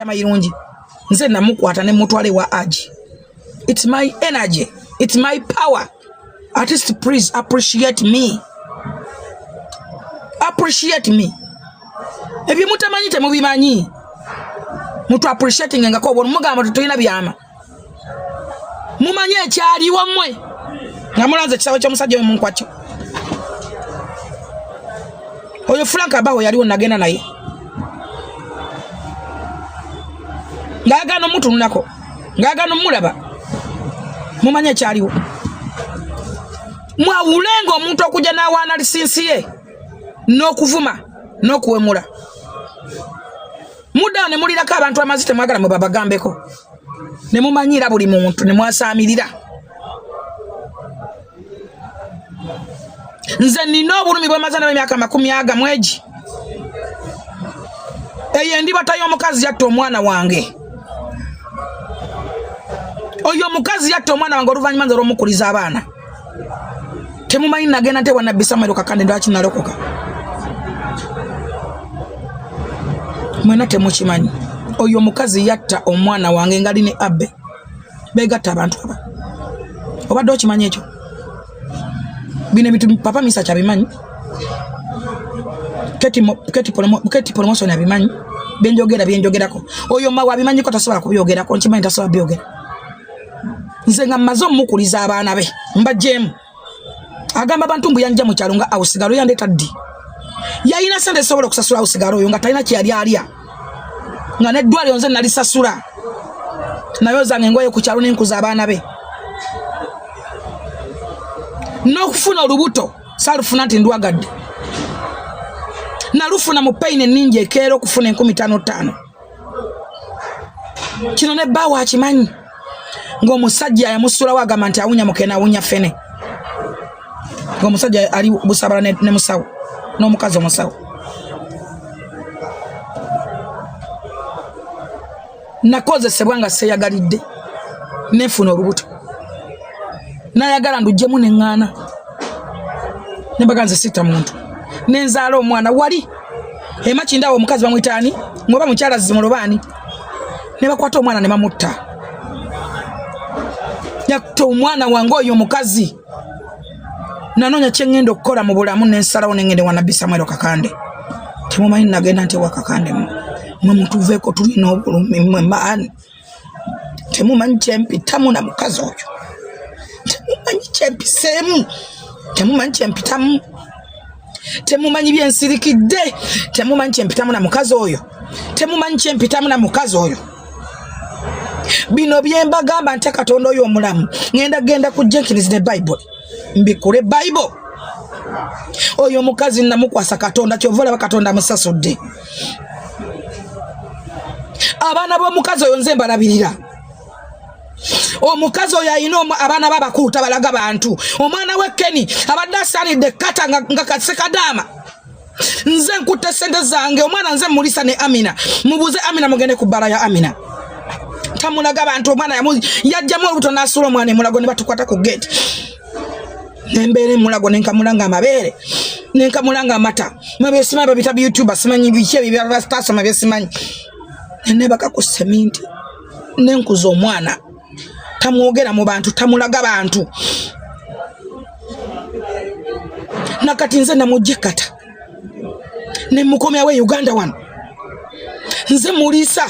Mayirungi nze namukwata ne mutwala ewa aji. It's my energy, it's my power. Artist, please appreciate me, appreciate me. Ebyo mutamanyi temubimanyi, mutu appreciating ngako obwo mugamba tetulina byama. Mumanyi ekyaliwo mmwe nga mulanze ekisabo ky'omusajja oyo munkwakyo oyo Frank Abaho yaliwo, nagenda naye ng'ayagala n'omutunulako, ng'ayagala n'omulaba. Mumanyi ekyaliwo, mwawulenga omuntu okujja n'awaana lisinsi ye n'okuvuma n'okuwemula. Muddawo ne mulirako abantu amazi, temwagala mwe babagambeko, ne mumanyira buli muntu ne mwasaamirira. Nze nina obulumi bwemaze nabo emyaka makumi aga mwegi. Eyo endibata y'omukazi yatta omwana wange. Oyo omukazi yatta omwana wange oluvannyuma nze olw'omukuliza abaana. Temumanyi nagenda nte wa Nabbi Samuel Kakande, lwaki nalokoka? Mwena temukimanyi. Oyo omukazi yatta omwana wange ngali ne Abbe, begatta abantu aba. Obadde okimanyi ekyo? Bino ebintu Papa Misa kyabimanyi, Keti Promotion abimanyi, byenjogera byenjogerako. Oyo mawe abimanyiko, tasobola kubyogerako, nkimanyi tasobola byogera. Nze nga mmaze omukuliza abaana be mbajjeemu, agamba abantu mbu yanjja mu kyalo nga awusigalo yandeeta ddi? Yalina sente zisobola okusasula awusigalo oyo nga talina kyeyali alya, nga n'eddwaliro nze nalisasula, nayoozanga engoye ku kyalo nenkuza abaana be. N'okufuna olubuto saalufuna nti ndwagadde, nalufuna mu payini enningi ekeera okufuna 5005. Kino ne bbaawe akimanyi, ng'omusajja yamusulawo agamba nti awunya mukene, awunya ffene, ng'omusajja ali busabala ne musawo n'omukazi omusawo. Nakozesebwa nga seeyagalidde, nenfuna olubuto, nayagala nduggyemu neŋŋaana, nembaga nze sitta muntu, nenzaala omwana wali emakinda awo. Omukazi bamwita ani ngoba mukyala zimulobaani, ne bakwata omwana ne bamutta. Yatta omwana wange oyo omukazi. Nanoonya kyeŋŋenda okukola mu bulamu, nensalawo nengende wa Nabbi Samuel Kakande. Temumanyi nagenda nti ewa Kakande mwe mutuveeko, tulina obulumi mwe maani. Temumanyi kyempitamu na mukazi oyo, temumanyi kyempiseemu, temumanyi kyempitamu, temumanyi byensirikidde, temumanyi kyempitamu na mukazi oyo, temumanyi kyempitamu na mukazi oyo. Bino byembagamba nti Katonda oyo omulamu, ngenda genda ku Jenkins ne Bayibuli mbikule Bayibuli. Oyo omukazi namukwasa Katonda, kyova olaba Katonda amusasudde. Abaana b'omukazi oyo nze mbalabirira. Omukazi oyo alina abaana b'abakulu tabalaga bantu. Omwana we Kenny abadde asaanidde kata nga kasekadaama, nze nkutte sente zange, omwana nze mulisa ne Amina. Mubuuze Amina, mugende ku bbala ya Amina, tamulaga bantu. Omwana yajjamu olubuto n'asuula omwana emulago, ne batukwata ku gate, nembeera emulago, nenkamula nga amabeere, nenkamula nga amata. Mwebesimanyi babita YouTuber, simanyi biki ebyo byabatasoma byesimanyi. Nenebaka ku seminti nenkuza omwana, tamwogera mu bantu, tamulaga bantu. Nakati nze namujja ekkata nemukomyawo e Uganda wano, nze muliisa.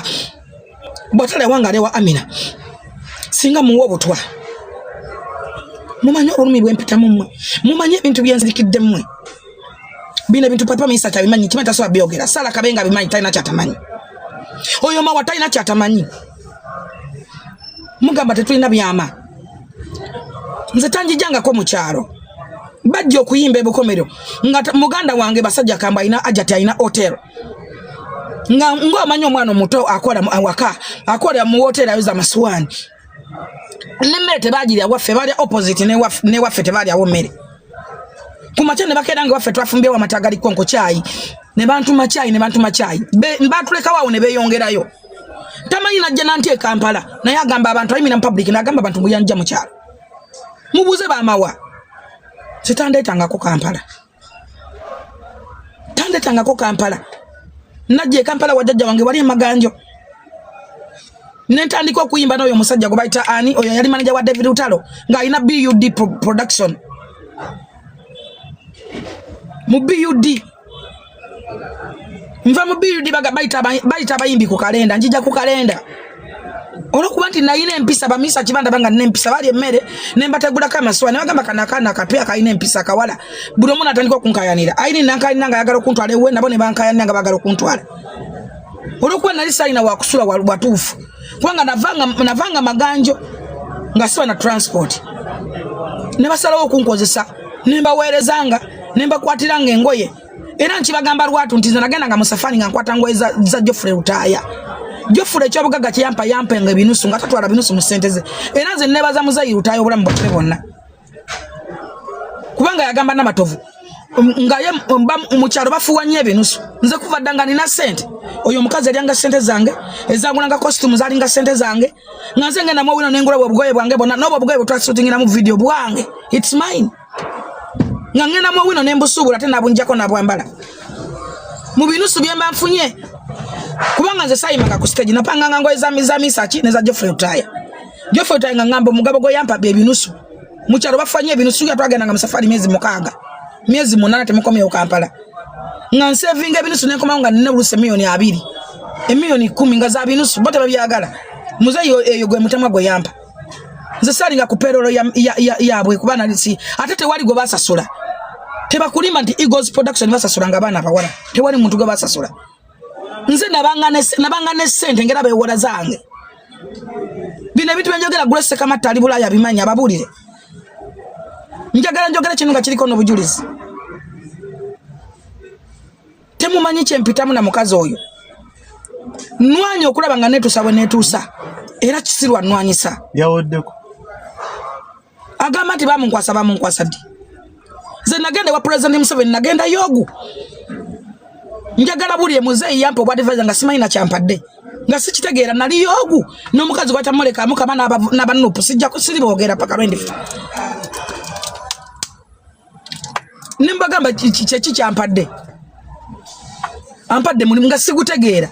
Bwatala wange alewa Amina, singa muwa obutwa. Mumanyi obulumi bwempitamu mmwe? Mumanyi ebintu byenzirikidde mmwe? Bino ebintu Papa Misa kyabimanyi, kimanyi tasobola byogera. Sala Kabenga abimanyi, talina kyatamanyi. Oyo mawa talina kyatamanyi. Mugamba tetulina byama. Nze tanjijangako mu kyalo, bajja okuyimba ebukomero nga muganda wange basajja kamba alina ajati, alina hotel, nga ng'omanyi omwana omuto akola awaka, akola mu woteri, ayoza amasuwaani n'emmere tebagirya waffe, balya opposite newaffe, tebalyawo mmere. Ku makya ne bakeera nga waffe twafumbyewo amata agaliko nko kyayi, ne bantuma kyayi, ne bantuma kyayi, batulekawo awo ne beeyongerayo. Tamanyi najja nanti e Kampala, naye agamba abantu, ayimira mu public n'agamba abantu mbu yanjja mu kyalo. Mubuuze bamawa, sitandeetangako Kampala, tandeetangako Kampala. Najja e Kampala wa jjajja wange wali emaganjo. Nentandika okuyimba n'oyo omusajja gwe bayita ani, oyo yali manager wa David Lutalo ng'alina BUD production. Mu BUD nva mu BUD bayita abayimbi ku kalenda, njija ku kalenda olwokuba nti nalina empisa. Bamisa kibanda banga nina empisa, bali emmere ne mbategulako amasuwa ne bagamba kano akaana akapya kalina empisa akawala. Buli omu natandika okunkayanira, ayini nankayanira nga ayagala okuntwala ewe, nabo ne bankayanira nga bagala okuntwala olwokuba nali salina wakusula watuufu, kubanga navanga maganjo nga siba na transport. Ne basalawo okunkozesa, ne mbaweerezanga, ne mbakwatiranga engoye. Era nkibagamba lwatu nti nze nagenda nga mu safari nga nkwata ngoye za Geoffrey Lutaaya. Geoffrey ekyobugagga kyeyampa yampenga ebinusu nga tatwala binusu mu ssente ze. Era nze nebaza muzeeyi Lutaaya obulamu bwaffe bwonna, kubanga yagamba Namatovu nga ye mu kyalo bafuuwa nnyo ebinusu. Nze kuva dda nga nina ssente, oyo omukazi yalyanga ssente zange, ezagulanga costume zalinga ssente zange, nga nze ngenda mwowino nengula bwe obugoye bwange bwonna, n'obwo obugoye bwe twasuutingiramu video bwange, it's mine, nga ngenda mwowino ne mbusuubula ate nabunjako nabwambala mu binusu bye mba nfunye, kubanga nze sayimanga ku stage, napanganga ngoye za Misaki ne za Geoffrey Lutaaya. Geoffrey Lutaaya nga ngamba omugabo gwe yampa bye binusu. Mu kyalo bafanye ebinusu, ya twagendanga mu safari myezi 6, myezi 8 temukomyewo Kampala, nga nsevinga ebinusu nenkomawo nga nina oluusi 20 million, 10 million nga za binusu, bo tebabyagala. Muzeeyi eyo gwe mutemwa gwe yampa. Nze saalinga ku payroll yaabwe kuba nalisi, ate tewali gwe basasula. Tebakulimba nti Eagles Production basasulanga abaana abawala, tewali muntu gwe basasula. Nze nabanga ne ssente ngera bewola zange. Bino ebintu byenjogera, Grace Sekamatta ali Bulaaya abimanyi, ababuulire. Njagala njogera kino nga kiriko n'obujulizi. Temumanyi kyempitamu na mukazi oyo. Nwanya okulaba nga netuusa bwe netuusa, era kisirwa nwanyisa. Yawoddeko. Agamba nti bamunkwasa. Bamunkwasa ddi? Nze nagenda ewa President Museveni, nagenda yogu. Njagala buli muzeeyi yampa obwa advisor nga simanyi nakyampadde, nga sikitegeera. Nali yogu n'omukazi gwatamuleka mukama n'abanupu, sijja siriboogera paka lwendifa. Nembagamba kyeki kyampadde, ampadde mulimu nga sigutegeera.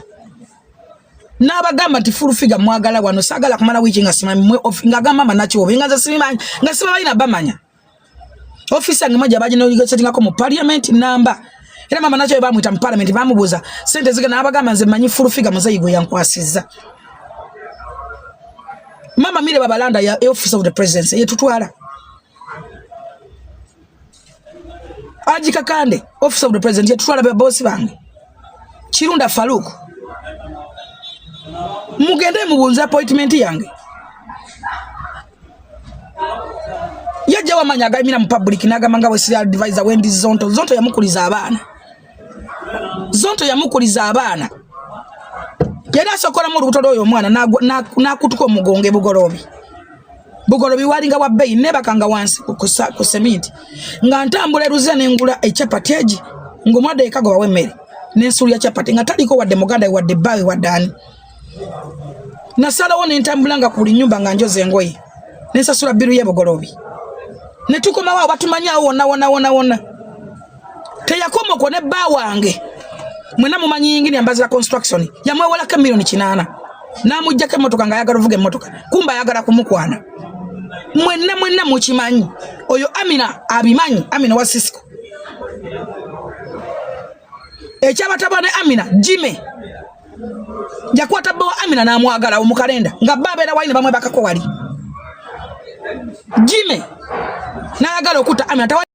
N'abagamba nti Full Figure mwagala wano, saagala kumala wiiki nga simanyi mwe ng'agamba mama nakiwobe, nga nze sibimanyi, nga sibabalina bamanya. Ofiisi yange mwajja baginosetingako mu parliament namba. Era mama nakyo bamuyita mu parliament, bamubuuza sente zigenda, n'abagamba nze mmanyi Full Figure muzeeyi gwe yankwasizza. Mama Mire Babalanda ya office of the presidency yetutwala. Aji Kakande, office of the president yetutwala, babosi bange. Kirunda Faruk, mugende mubunze appointment yange. Yajja wamanya agayimira mu public n'agamba nga wesiri advisor Wendy Zonto. Zonto yamukuliza abaana, Zonto yamukuliza abaana. Yali asokolamu olubuto lw'oyo omwana n'akutuka omugongo e Bugoloobi. Bugoloobi walinga wa bbeeyi, neebakanga wansi ku seminti nga ntambula eruza nengula ecapati egi ng'omwadde ekagobawo emmere n'ensuulu ya capati nga taliko wadde muganda we, wadde bbaawe, wadde ani. Nasalawo nentambula nga ku buli nyumba nga njoza engoye nensasula bill y'e Bugoloobi ne tukomawo awo batumanyi awo wonna wonna wonna wonna. Teyakoma okwo, ne bba wange mwena mumanyi yingini Ambazira Construction yamwewolako 8 million n'amuggyako emmotoka ng'ayagala ovuga emmotoka, kumba ayagala kumukwana. Mwenna mwenna mukimanyi, oyo Amina abimanyi, Amina wa Cisco. Ekyabatabwa ne Amina, Jime yakwata bba wa Amina n'amwagala awo mu kalenda nga bba abeera wali ne bamwebakako wali. Jime n'ayagala okutta Amina.